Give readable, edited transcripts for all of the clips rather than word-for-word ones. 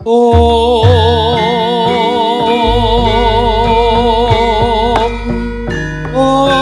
Om Om.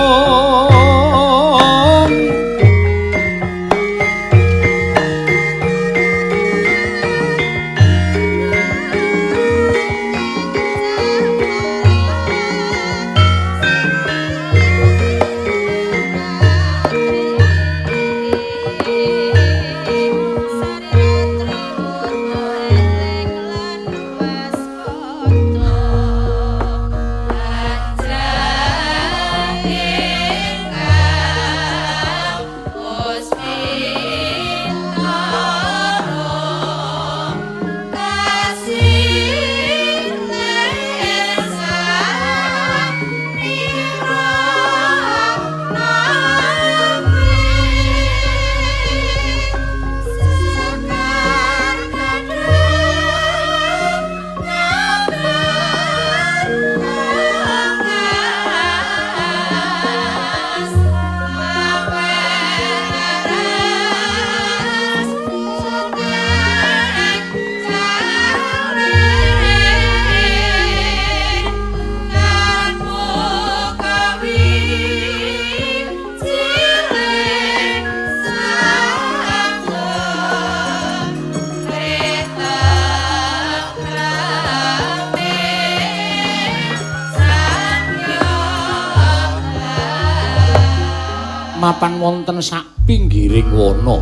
Mapan wonten sak pinggiring wana.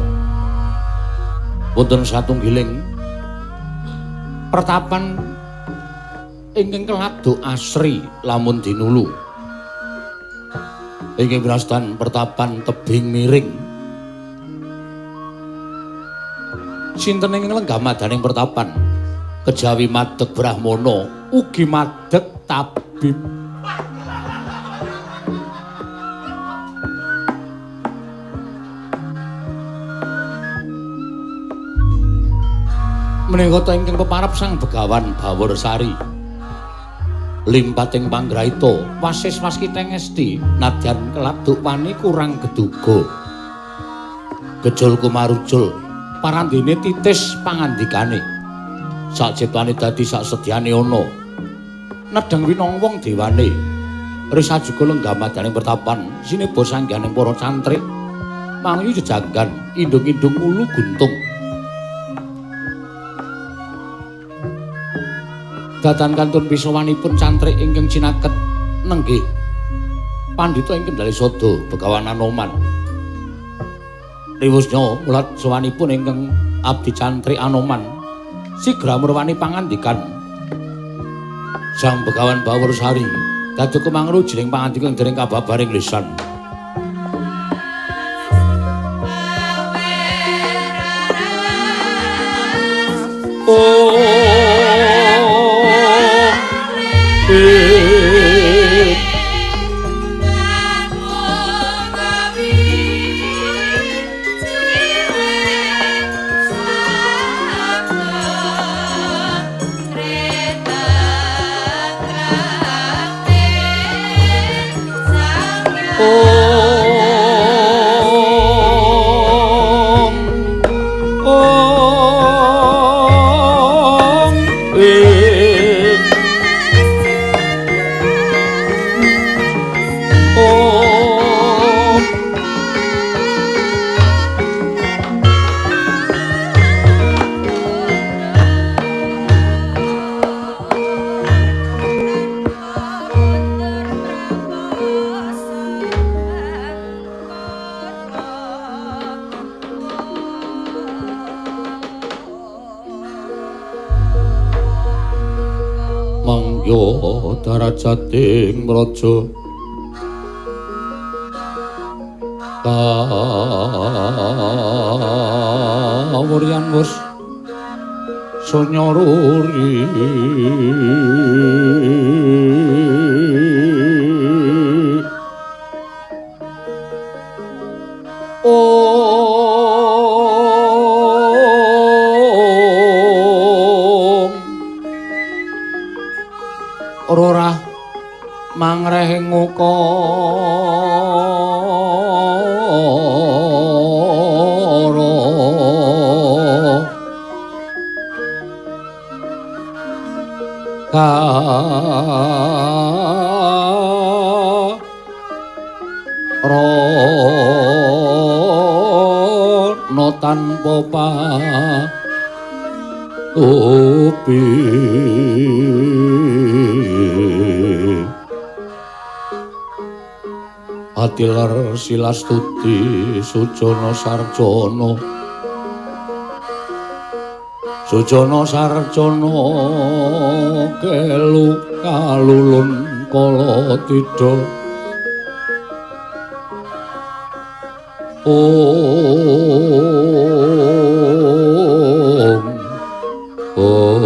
Wonten satunggiling pertapan ingkang keladuk asri lamun dinulu. Ingkang winastan pertapan tebing miring. Sinten ingkang lenggah madaning pertapan? Kejawi madeg brahmana, ugi madeg tabib. Menika ta ingkang peparap Sang Begawan Baworsari. Limpating panggraita wasis waskita ngesti nadyan keladuk wani kurang geduga. Gejul kumarujul parandene titis pangandikane. Sakciptane dadi saksedyane ana. Nedheng winong wong dewane. Risa juga lenggah madaning pertapan sineba sangganing para cantrik. Mangyu jejanggan indung-indung ulu guntung. Datan kantun pisawanipun cantrik ingkang cinaket nenggih pandhita ing Kendali Sada Begawan Anoman. Riwusnya mulat sowanipun ingkang abdi cantrik Anoman sigra murwani pangandikan Sang Begawan Baworsari dadi kumangru jring pangandika ing dereng kababaring lisan. Oh darajating praja kawuryan wus sonya ruri. Om Rorah mangreh ngukara Karana tanpa patupi. Atilar silastuti sujana sarjana, sujana sarjana kelu kalulun kala tidha. Om Om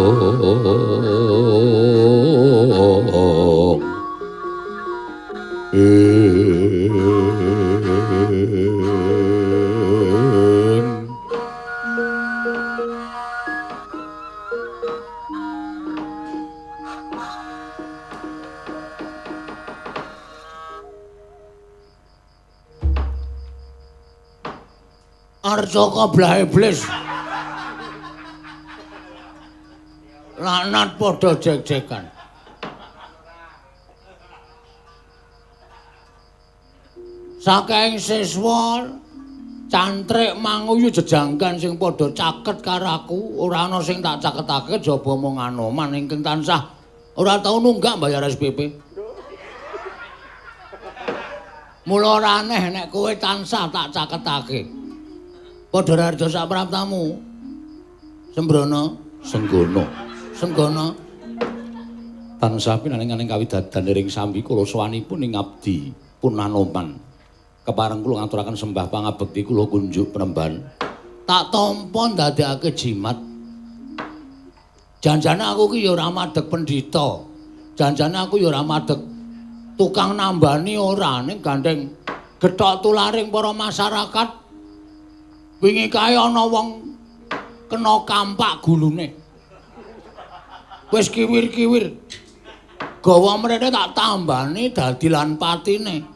Arjaka blah iblis. Laknat padha jek-jekan. Saking siswa cantrik manguyu jejanggan sing padha caket karo aku, ora ana sing tak caketake jaba mung Anoman ingkang tansah ora tau nunggak bayar SPP. Mula ora aneh nek kowe tansah tak caketake. Padha raharja sak praptamu. Sembrono, Senggono, Senggono. Tansah pinaringan kawidadan ring sambi kula sowanipun ing abdi pun Anoman. Kepareng kula ngaturaken sembah pangabekti kula kunjuk penemban. Tak tampa ndadekake jimat. Janjane aku ki ya ora madheg pendhita. Janjane aku ya ora madheg tukang nambani ora, ning gandeng gethok tularing para masyarakat. Wingi kae ana wong kena kampak gulune. Wis kiwir-kiwir. Gawa mrene tak tambani dadi lan patine.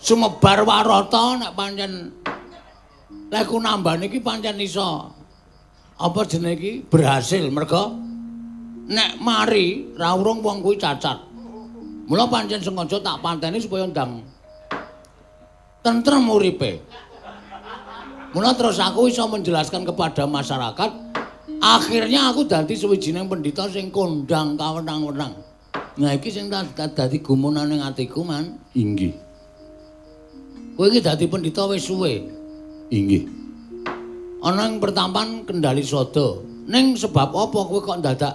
Sumebar warata nek pancen leku nambani iki pancen iso. Apa jenenge iki berhasil merga nek mari ra urung wong kuwi cacat. Mula pancen sengaja tak panteni supaya ndang tentrem uripe. Mula terus aku iso menjelaskan kepada masyarakat, akhirnya aku dadi suwijining pendhita sing kondang kawenang-wenang. Nah iki sing dadi gumunane atiku, Man. Inggih. Kowe iki dadi pendhita wis suwe. Inggih. Ana ing pertampan Kendali Sada. Ning sebab apa kowe kok ndadak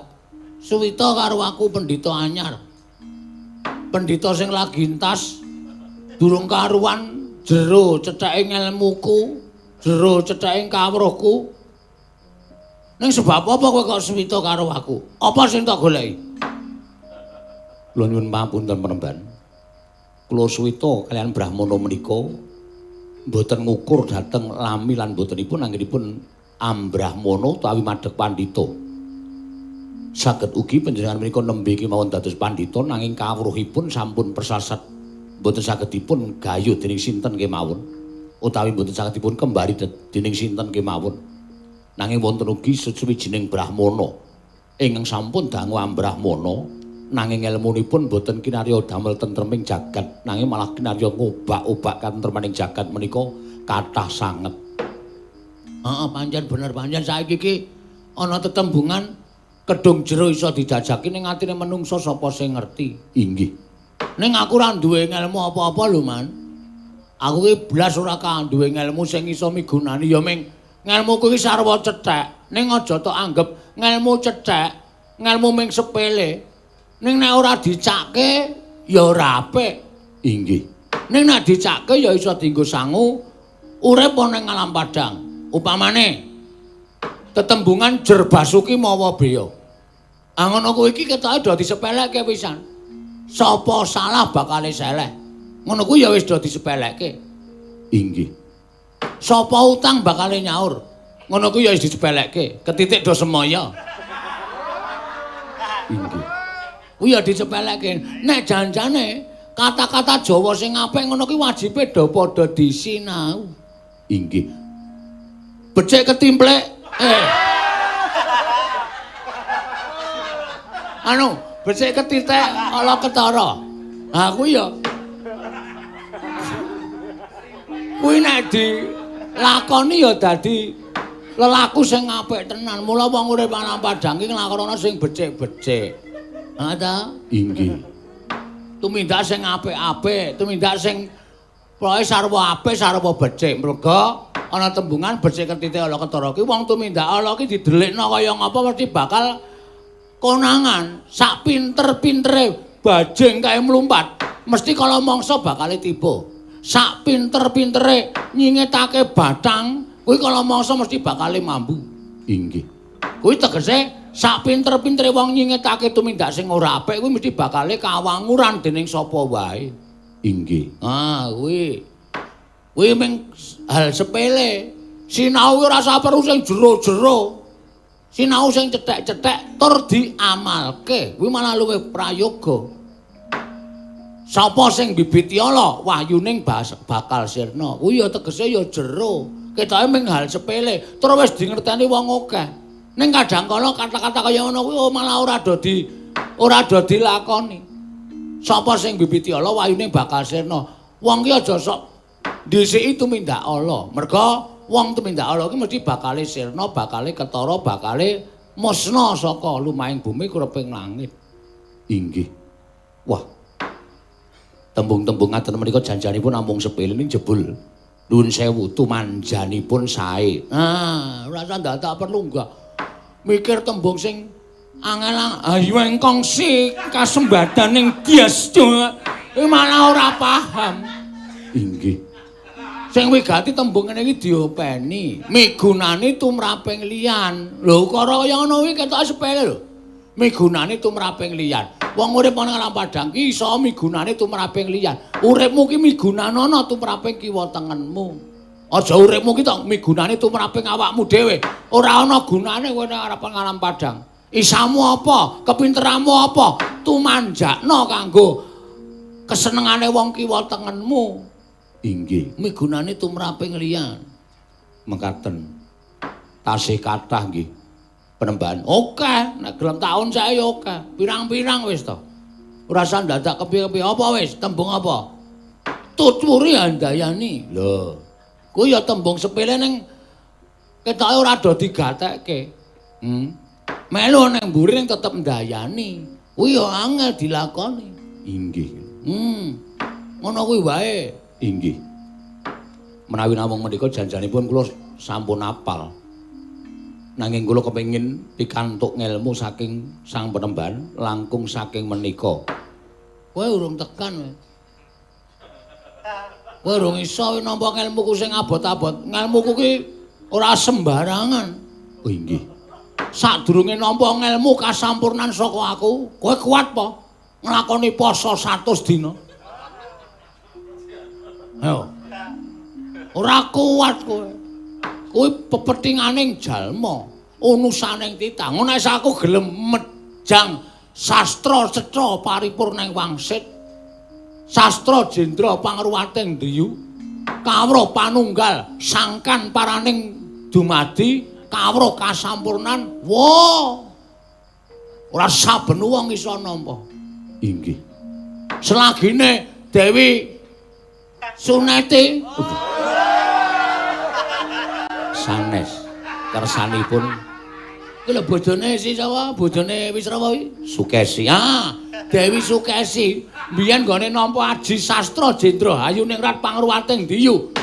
suwita karo aku pendhita anyar? Pendhita sing lagi entas durung karuan jero cetheke ngelmuku, jero cetheke kawruhku. Ning sebab apa kowe kok suwita karo aku? Apa sing tak goleki? Kula nyuwun pamunten penemban. Kula suwita kaliyan Brahmana menika mboten ngukur dhateng lami lan mbotenipun anggenipun ambrahmana utawi madheg pandhita. Saged ugi panjenengan menika nembe kemawon dados pandhita nanging kawruhipun sampun persasat. Mboten saged dipun gayuh dening sinten kemawon utawi mboten saged dipun kembali dening sinten kemawon. Nanging wonten ugi suwijining brahmana ingkang sampun dangu ambrahmana nanging elmunipun mboten kinarya damel tentreming jagat nanging malah kinarya ngobak-obak katentremaning jagat menika kathah sanget. Heeh, pancen bener, pancen saiki iki ana tetembungan kedung jero iso dijajaki ning atine menungsa sapa sing ngerti. Inggih. Ning aku ora duwe ngelmu apa-apa lho, Man. Aku ki blas ora duwe ngelmu sing iso migunani ya ming ngelmuku iki sarwa cethek. Ning aja tok anggep ngelmu cethek, ngelmu ming sepele. Ning nek ora dicake ya ora apik. Inggih. Ning nek dicake ya iso dienggo sangu urip ana ing alam padang. Upamane tetembungan jer basuki mawa beya. Ah ngono kuwi iki ketoke do disepelekke pisan. Sapa salah bakale seleh. Ngono kuwi ya wis do disepelekke. Inggih. Sapa utang bakale nyaur. Ngono kuwi ya wis disepelekke. Ketitik do semaya. Inggih. Kuwi ya disepelekke. Nek janjane kata-kata Jawa sing apik ngono kuwi wajibe do padha disinau. Inggih. Becik ketimplek. Anu, becik ketitik ala ketara. Ha kuwi ya. Kuwi nek dilakoni ya dadi lelaku sing apik tenan. Mula wong urip nang padang iki nglakonono sing becik-becik. Ha ta? Inggih. Tumindak sing apik-apik, tumindak sing pokoke sarwa apik, sarwa becik. Merga ana tembungan becik ketitik ala ketara ki wong tumindak ala ki didelikno kaya ngapa mesti bakal konangan. Sak pinter-pintere bajing kae mlumpat, mesti kala mangsa bakale tiba. Sak pinter-pintere nyingetake batang, kuwi kala mangsa mesti bakale mambu. Inggih. Kuwi tegese sak pinter-pintere wong nyingetake tumindak sing ora apik kuwi mesti bakale kawanguran dening sapa wae. Inggih. Ah, kuwi. Kuwi mung hal sepele. Sinau ora usah perlu sing jero-jero. Sinau sing cethek-cethek tur diamalke. Kuwi malah luwih prayoga. Sapa sing bibiti ala wahyuning bakal sirna. Kuwi ya tegese ya jero. Ketoke mung hal sepele, tur wis dingerteni wong akeh. Ning kadang kala kata-kata kaya ngono kuwi malah ora do dilakoni. Sapa sing bibiti ala wahyuning bakal sirna. Wong ki aja sok dhisiki tumindak ala. Merga wong tumindak ala ki mesti bakale sirna, bakale ketara, bakale musna saka lumahing bumi kureping langit. Inggih. Wah. Tembung-tembung ngaten menika janjanipun namung sepele ning jebul nuwun sewu tumanjanipun sae. Ah, ora usah ndadak perlu enggak mikir tembung sing angel ayu engkong si kasembadaning bias malah ora paham. Inggih. Sing wigati tembung ngene iki diopeni, migunani tumraping liyan. Lho ukara kaya ngono kuwi ketoke sepele lho. Migunani tumraping liyan. Wong urip ana alam padang ki iso migunani tumraping liyan. Uripmu ki migunanana tumraping kiwa tengenmu. Aja uripmu ki tok migunani tumraping awakmu dhewe. Ora ana gunane kowe nek arep alam padang. Isamu apa? Kepinteranmu apa? Tumanjakno kanggo kesenengane wong kiwa tengenmu. Inggih. Migunani tumraping liyan. Mekaten. Tasih kathah nggih penembahan. Oke, nek gelem taun sae ya oke. Pirang-pirang wis to. Ora usah ndadak kepiye-kepiye apa wis, tembung apa? Tuturi handayani. Lho. Kuwi ya tembung sepele ning ketoke ora do digatekke. Melu ning mburi ning tetep ndayani. Kuwi ya angel dilakoni. Inggih. Ngono kuwi wae. Inggih. Menawi namung menika janjanipun kula sampun apal. Nanging kula kepengin pikantuk ngelmu saking sang penemban langkung saking menika. Kowe urung tekan kowe. Kowe urung iso nampa ngelmuku sing abot-abot. Ngelmuku ki ora sembarangan. Oh inggih. Sadurunge nampa ngelmu kasampurnan saka aku, kowe kuat po nglakoni poso 100 dina? Ayo. Ora kuat kowe. Kuwi pepetinganing jalma, unusaning titah. Ngono nek aku gelem mejang sastra cetra paripurna ing wangsit. Sastra jendra pangruwating driyu, kawruh panunggal sangkan paraning dumadi, kawruh kasampurnan. Wah. Ora saben wong iso nampa. Inggih. Selagine Dewi Suneti sanes kersanipun kuwi lho bojone si sapa? Bojone Wisrawa kuwi? Sukesi. Ah, Dewi Sukesi mbiyen nggone nampa aji sastra jendra hayuningrat pangruwating diyu.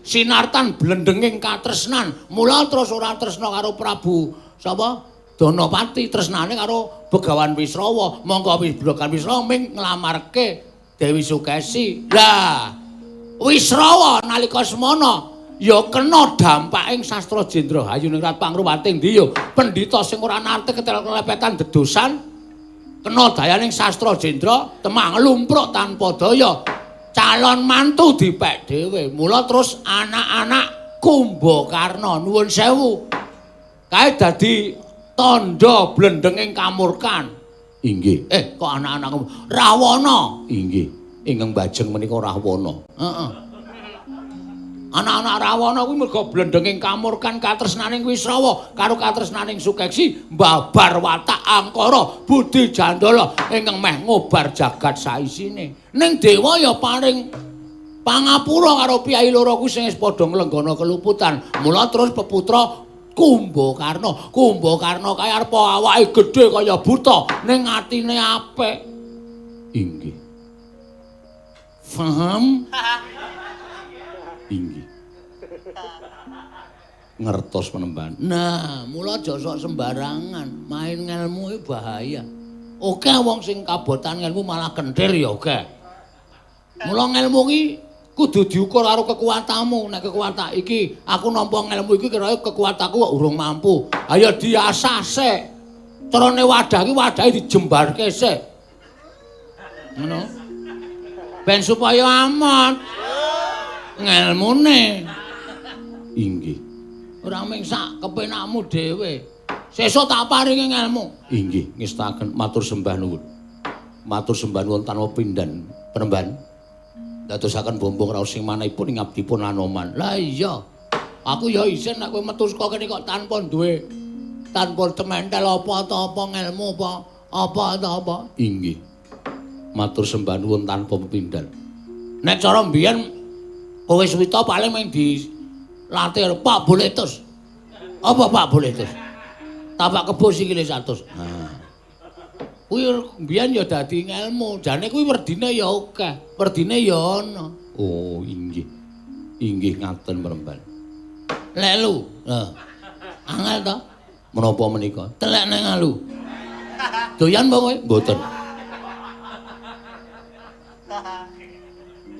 Sinartan blendenging katresnan. Mula terus ora tresna karo Prabu sapa? Danapati, tresnane karo Begawan Wisrawa. Mongko Begawan Wisrawa ming nglamarke Dewi Sukesi. Lah, Wisrawa nalika semana ya kena dampaking sastra jendra hayuningrat pangruwating diyu. Pendhita sing ora nate ketel-kelepetan dedosan kena dayaning sastra jendra temah nglumpruk tanpa daya. Calon mantu dipek dhewe. Mula terus anak-anak Kumbakarna nuwun sewu kae dadi tandha blendenging kamurkan. Inggih. Kok anak-anak Rahwana? Inggih. Ingkang bajeng menika Rahwana. Heeh. Anak-anak Rawana kuwi merga blendenging kamurkan katresnaning Wisrawa karo katresnaning Sukeksi mbabar watak angkara budi jandala ingkang meh ngobar jagat saisine. Ning dewa ya paring pangapura karo piyai loro kuwi sing wis padha nglenggana keluputan. Mula terus peputra Kumbakarna. Kumbakarna kae arep awake gedhe kaya buta ning atine apik. Inggih. Faham? Inggih. Ngertos penemban. Nah, mula aja sok sembarangan, main ngelmu iki bahaya. Oke wong sing kabotan ngelmu malah kentir ya oke. Mula ngelmu iki kudu diukur karo kekuatanmu. Nek kekuatan iki aku nampa ngelmu iki kira kekuatanku kok urung mampu. Ayo diasah sik. Carane wadah iki wadahe dijembarke sik. Ngono. Ben supaya aman. Ngelmune. Inggih. Ora mung sak kepenakmu dhewe. Sesuk tak paringi ngelmu. Inggih, ngestaken matur sembah nuwun. Matur sembah nuwun tanpa pindhan penemban. Dadosaken bombong raos sing manahipun ing abdipun Anoman. Lah iya. Aku ya isin nek kowe metu saka kene kok tanpa duwe tanpa cementel apa ta apa ngelmu apa apa ta apa. Inggih. Matur sembah nuwun tanpa pepindhan. Nek cara mbiyen kowe suwita paling mung dilatih Pak Boletus. Apa Pak Boletus? Tapak kebo sikile 100. Nah. Kuwi mbiyen ya dadi ngelmu, jane kuwi werdine ya akeh, werdine ya ana. Oh, inggih. Inggih ngaten penemban. Lek lu, heeh. Angel to? Menapa menika? Telek nang alu. Doyan apa kowe? Mboten.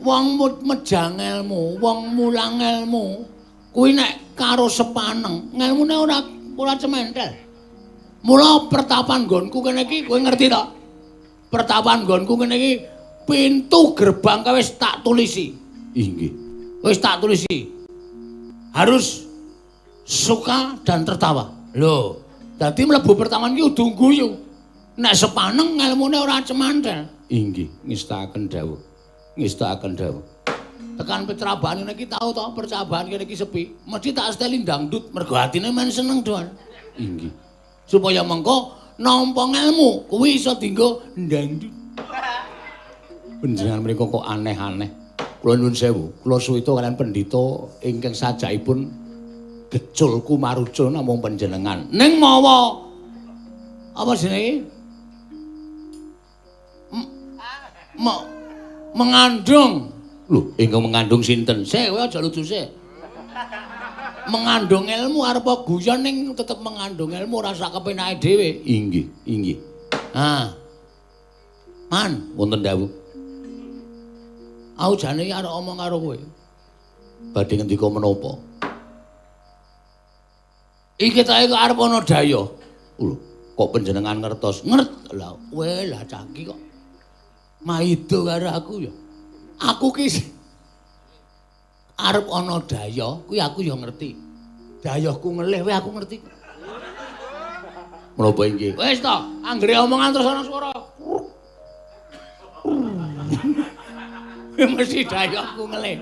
Wong mejang ngelmu, wong mulang ngelmu, kuwi nek karo sepaneng, ngelmune ora cementel. Mula pertapan nggonku kene iki kowe ngerti to? Pertapan nggonku kene iki pintu gerbang kae wis tak tulisi. Inggih. Wis tak tulisi. Harus suka dan tertawa. Lho, dadi mlebu pertapan iki kudu guyu. Nek sepaneng ngelmune ora cemantel. Inggih, ngestakaken dawuh. Ngestakaken dawuh. Tekan percabaan ngene iki tau to, percabaan kene iki sepi. Mesti tak seteli dangdut mergo atine men seneng doan. Inggih. Supaya mengko nampa ngelmu kuwi iso dienggo ndangdut. Panjenengan menika kok aneh-aneh. Kula nyuwun sewu, kula suwita kalian pendhita ingkang sajakipun gecul kumarucul namung panjenengan. Ning mawa apa jenenge? Mengandung. Lho, ingkang mengandung sinten? Sik, kowe aja lucu sik. Mengandung ilmu arep guyon ning tetep mengandung ilmu ora sak kepenake dhewe. Inggih, inggih. Ah. Man, wonten dawuh. Aku jane iki arep omong karo kowe. Badhe ngendika menapa? Iki ta iki arep ana daya. Lho, kok panjenengan ngertos? Ngert. Lah kowe lah cah iki kok maido karo aku ya. Aku ki arep ana daya, kuwi aku ya ngerti. Dayahku ngelih kowe aku ngerti. Menapa inggih? Wis to, anggere omongan terus ana swara. Mesti dayahku ngelih.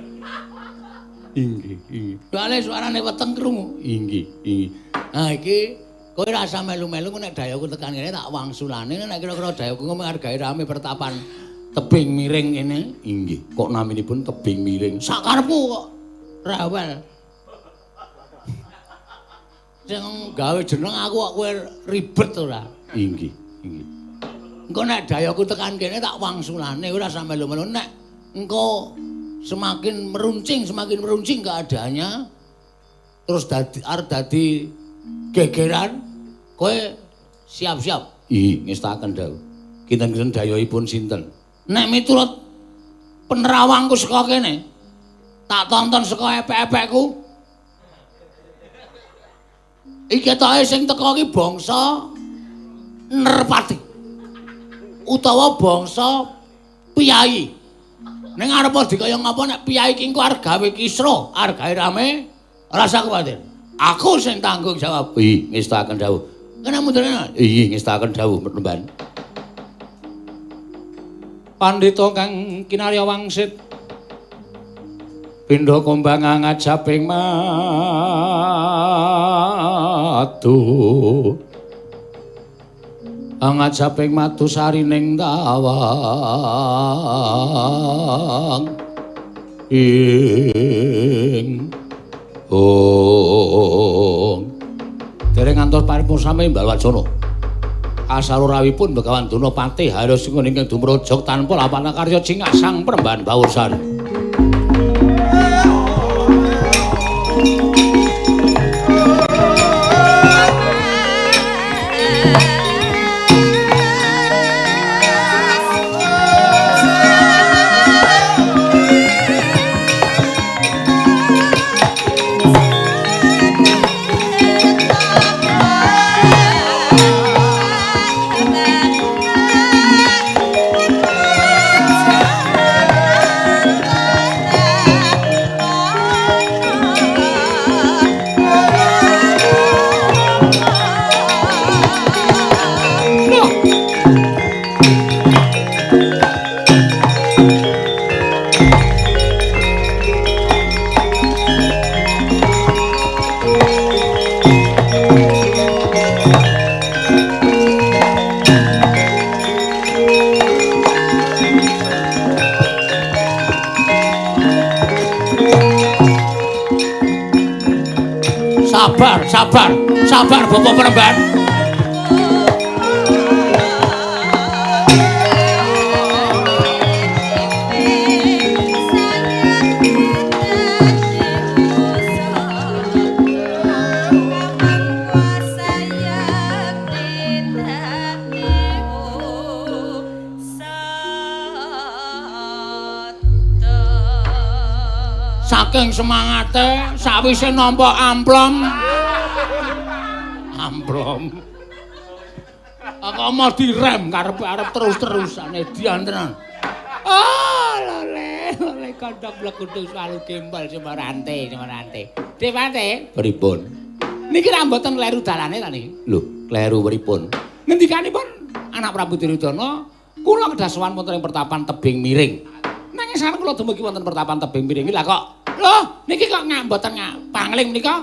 Inggih, inggih. Soale suarane weteng krungu. Inggih, inggih. Nah iki kowe ora usah melu-melu nek dayahku tekan kene tak wangsulane nek kira-kira dayahku ngomong hargae rame pertapan tebing miring kene. Inggih, kok naminipun tebing miring? Sakarepku kok rewel. Sing gawe jeneng aku kok kowe ribet ora? Inggih, inggih. Engko nek dayaku tekan kene tak wangsulane ora usah melu-melu nek engko semakin meruncing keadaannya terus dadi arep dadi gegeran kowe siap-siap. Ih, ngestaken dawuh. Kinten-kinten dayahipun sinten? Nek miturut penerawangku saka kene, tak tonton saka epek-epekku. Iki ketoke sing teka iki bangsa Nerpati utawa bangsa piyayi. Ning arep dikaya ngapa nek piyayi iki engko arep gawe kisruh, arep gawe rame, ora usah kuwatir. Aku sing tanggung jawab. Ih, ngestaken dawuh. Kena mundurane. Ih, ngestaken dawuh Penemban. Pandhita kang kinarya wangsit Pindha kombang ngajaping madu. Ngajaping madu sarining tawang. Ing ong. Dereng ngantos paripun sami Balwacana. Asaro rawipun Begawan Duna Patih harus ingkang dumrojog tanpa lapana karya cingak sang Perembahan Bawursari. Sabar, sabar, sabar Bapak Peremban. Saking semangate sawise nampa amplom. Amplom. Aku mau direm karepe arep terus-terusane dian tenan. Ah, lole, lole kandhak blekudung swalu gembal semarante, semarante. Dewate, pripun? Niki ra mboten kleru dalane ta niki? Lho, kleru pripun? Ngendikanipun anak Prabu Duryudana, kula kedah sowan wonten ing pertapan tebing miring. Nanging sareng kula dumugi wonten pertapan tebing miring lah kok. Lho, niki kok mboten pangling menika.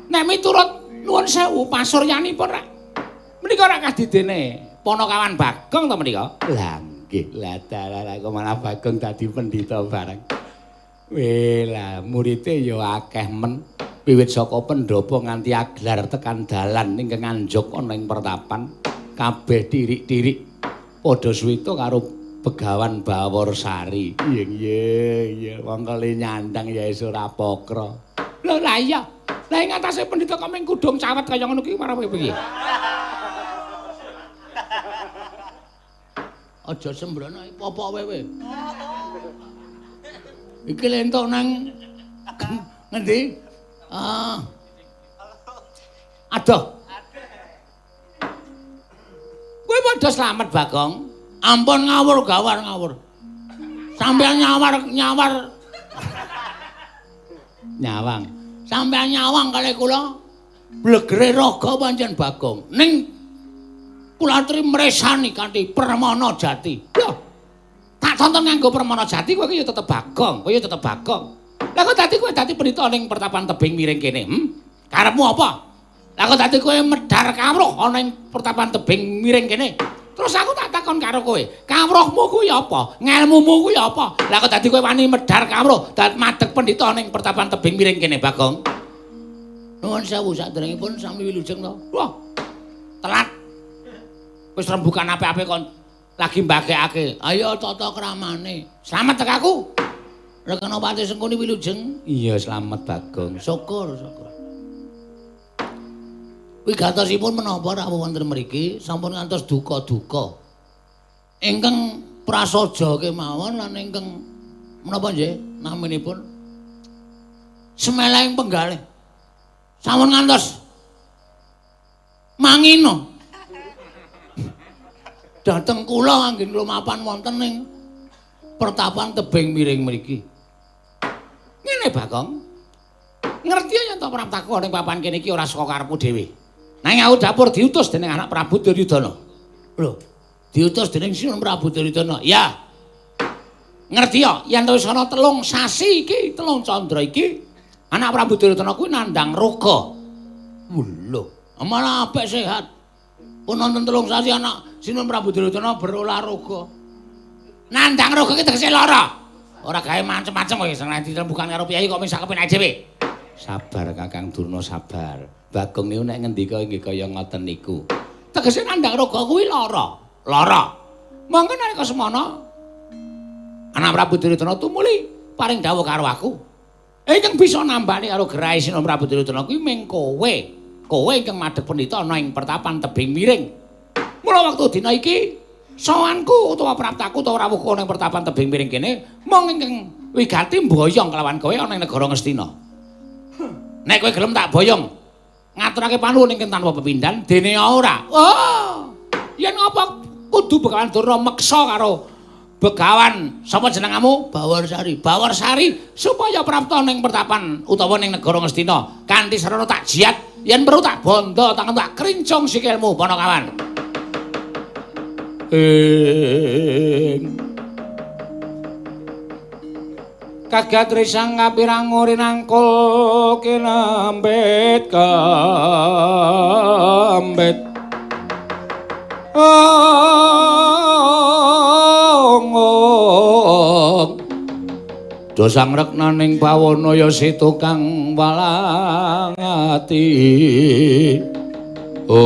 Nek miturut nuwun sewu pasuryanipun rak menika rak kadidene Panakawan Bagong to menika? Lah nggih, lah dalah kok malah Bagong dadi pendhita bareng. Weh lah murite ya akeh men. Wiwit saka pendhapa nganti aglar tekan dalan ingkang nganjuk ana ing pertapan kabeh tirik-tirik padha suwita karo Begawan Baworsari. Iya iya iya wong kali nyandang ya wis ora pokro. Lho lah iya. Lah ing atase pendhita kok mung kudung cawet kaya ngono ki marang piye? Aja sembrono popok wewe. Iki lentok nang ngendi? Ah. Aduh. Kowe padha slamet Bagong. Ampun ngawur gawar ngawur. Sampeyan nyawar nyawar. Nyawang. Sampeyan nyawang kalih kula blegere raga pancen Bagong. Ning kula atri mresani kanthi permana jati. Lho. Tak tonton nganggo permana jati kowe iki ya tetep Bagong, kowe ya tetep Bagong. Lah kok dadi kowe dadi pendhita ning pertapan tebing miring kene, Karepmu apa? Lah kok dadi kowe medhar kawruh ana ing pertapan tebing miring kene? Terus aku tak takon karo kowe, kawruhmu kuwi apa? Ngelmumu kuwi apa? Lah kok dadi kowe wani medhar kawruh, dadi madeg pendhita ning pertapan tebing miring kene, Bagong? Nuwun sewu saderengipun sami wilujeng to. Wah. Telat. Wis rembukan apik-apik kon lagi mbagekake. Ayo tata kramane. Slamet tek aku. Rekenopati Sengkuni wilujeng. Iya, slamet Bagong. Syukur, syukur. Wigatosipun menapa rawuh wonten mriki sampun ngantos duka-duka. Ingkang prasaja kemawon lan ingkang menapa nggih naminipun semeleng penggalih. Sampun ngantos mangino. Dhateng kula anggen lumapan wonten ing pertapan tebing miring mriki. Ngene Bagong. Ngerti yen to praptaku ning papan kene iki ora saka karepmu dhewe. Nanging aku dapur diutus dening anak Prabu Duryudana. Lho, diutus dening Sinun Prabu Duryudana? Ya. Ngerti ya yen wis ana 3 sasi iki, 3 candra iki, anak Prabu Duryudana kuwi nandhang roga. Lho, malah apik sehat. Pun nonton 3 sasi anak Sinuwun Prabu Duryudana berolah roga. Nandhang roga iki tegese lara. Ora gawe macem-macem kowe sing ditembukan karo piyayi kok misak kepenake dhewe. Sabar Kakang Durna, sabar. Bagong niku nek ngendika nggih kaya ngoten niku. Tegese nandhang roga kuwi lara. Lara. Monggo nalika semana anak Prabu Duryudana tumuli paring dawuh karo aku. Ingkang bisa nambani karo gerahe Sinuwun Prabu Duryudana kuwi ming kowe. Kowe ingkang madhep pendhita ana ing pertapan tebing miring. Mula wektu dina iki sowanku utawa praptaku utawa rawuhku ana ing pertapan tebing miring kene mung ingkang wigati mboyong kelawan kowe ana ing negara Ngastina. Nek kowe gelem tak boyong ngaturake panuwun ingkang tanpa pepindhan dene ora. Oh, yen ngapa kudu Begawan Durna meksa karo Begawan sapa jenengamu? Bawarsari. Bawarsari supaya prapta ning pertapan utawa ning negara Ngastina kanthi sarana tak jiat yen perlu tak bondo tangan tak krincung sikilmu Panakawan. Ing kagat risang kapirang rinangkul kinambit kambit. Ong dosang reknaning bawana ya si tukang walang ati. Ong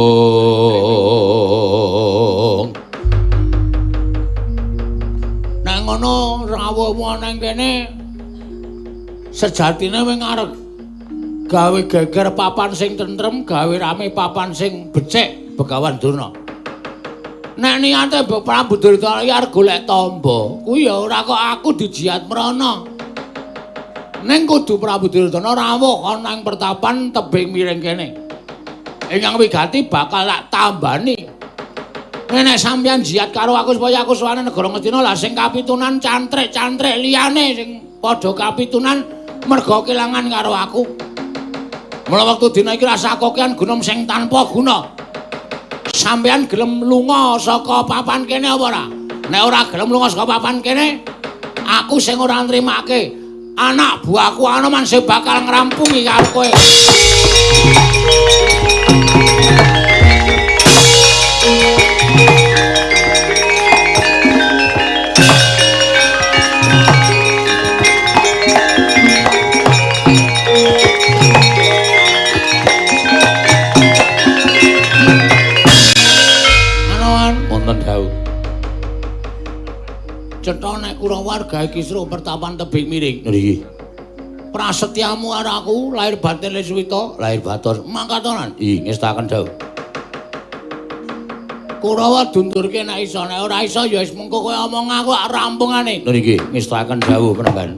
nek ngono rawuhmu nang kene sejatine wing arep gawe geger papan sing tentrem, gawe rame papan sing becik Begawan Durna. Nek niate Prabu Duryudana iki arep golek tamba, kuwi ya ora kok aku dijiat mrana. Ning kudu Prabu Duryudana rawuh ana ing pertapan tebing miring kene. Ingkang wigati bakal tak tambani. Nek sampeyan jiat karo aku supaya aku sowane negara Ngastina, lah sing kapitunan cantrik-cantrik liyane sing padha kapitunan merga kelangan karo aku. Mula wektu dina iki rasa kokean gunung sing tanpa guna. Sampeyan gelem lunga saka papan kene apa ora? Nek ora gelem lunga saka papan kene, aku sing ora nrimake. Anak buahku Anoman sing bakal ngrampungi karo kowe. Cetha nek Kurawa gawe kisruh pertapan tebing miring. Nggih. Prasetyamu karo aku lahir batin Leswita, lahir batos mangkatonan. Nggih, ngestaken dawuh. Kurawa dundurke nek iso, nek ora iso ya wis mengko kowe omong aku rampungane. Nggih, ngestaken dawuh penemban.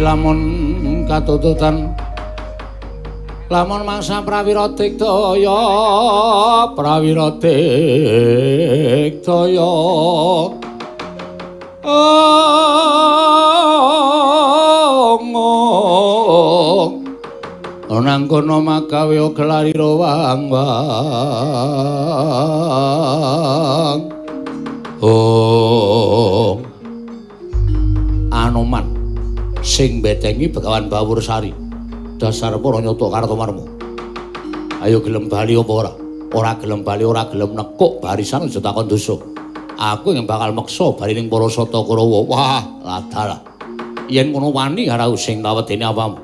Lamun katututan lamun mangsa prawira digdaya prawira digdaya ong nang kono magawe gelarira wang wang ong Anoman sing betengi Begawan Bawursari dasar para nyata Kartomarma. Ayo gelem bali apa ora? Ora gelem bali, ora gelem nekuk barisan aja takon dosa. Aku yang bakal meksa bali ning para Sata Kurawa. Wah, ladalah. Yen ngono wani karo sing tawedene apamu.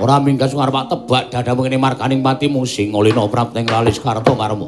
Ora minggas arep tebak dadamu ngene marganing patimu sing ngolina prapteng lalis karto karmu.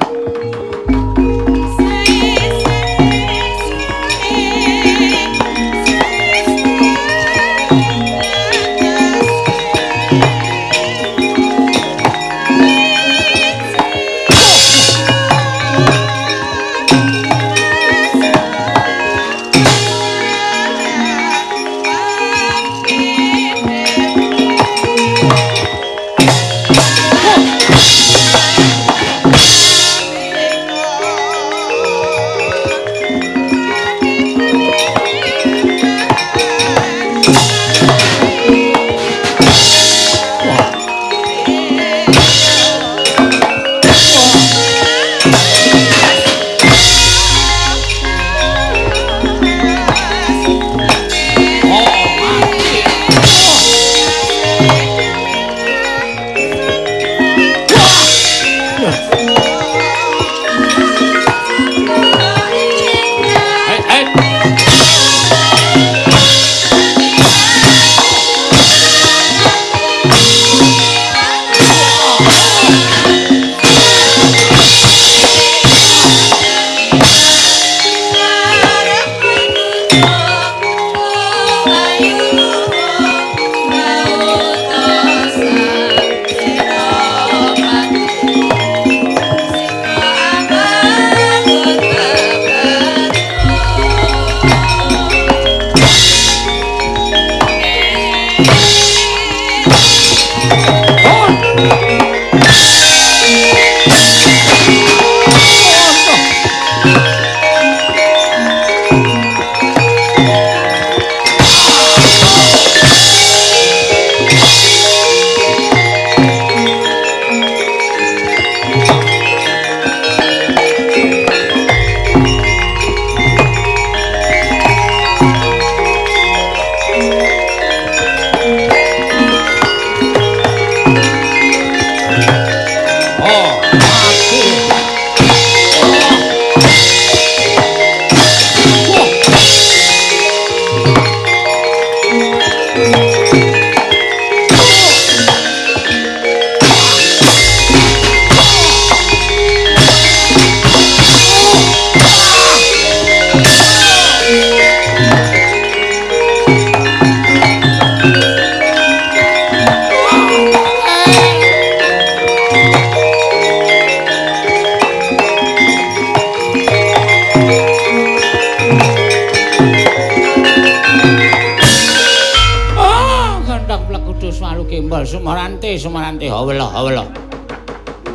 Sumarante hawela.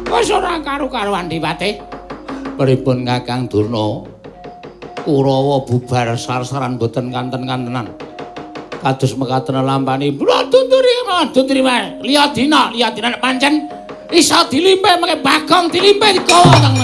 Wis ora karu-karuan dipate. Pripun Kakang Durna? Kurawa bubar sar-saran boten kanten-kantenan. Kados mekaten lampani. Tunturi wae. Liya dina nek pancen iso dilimpe mengke Bagong dilimpe digawa teng.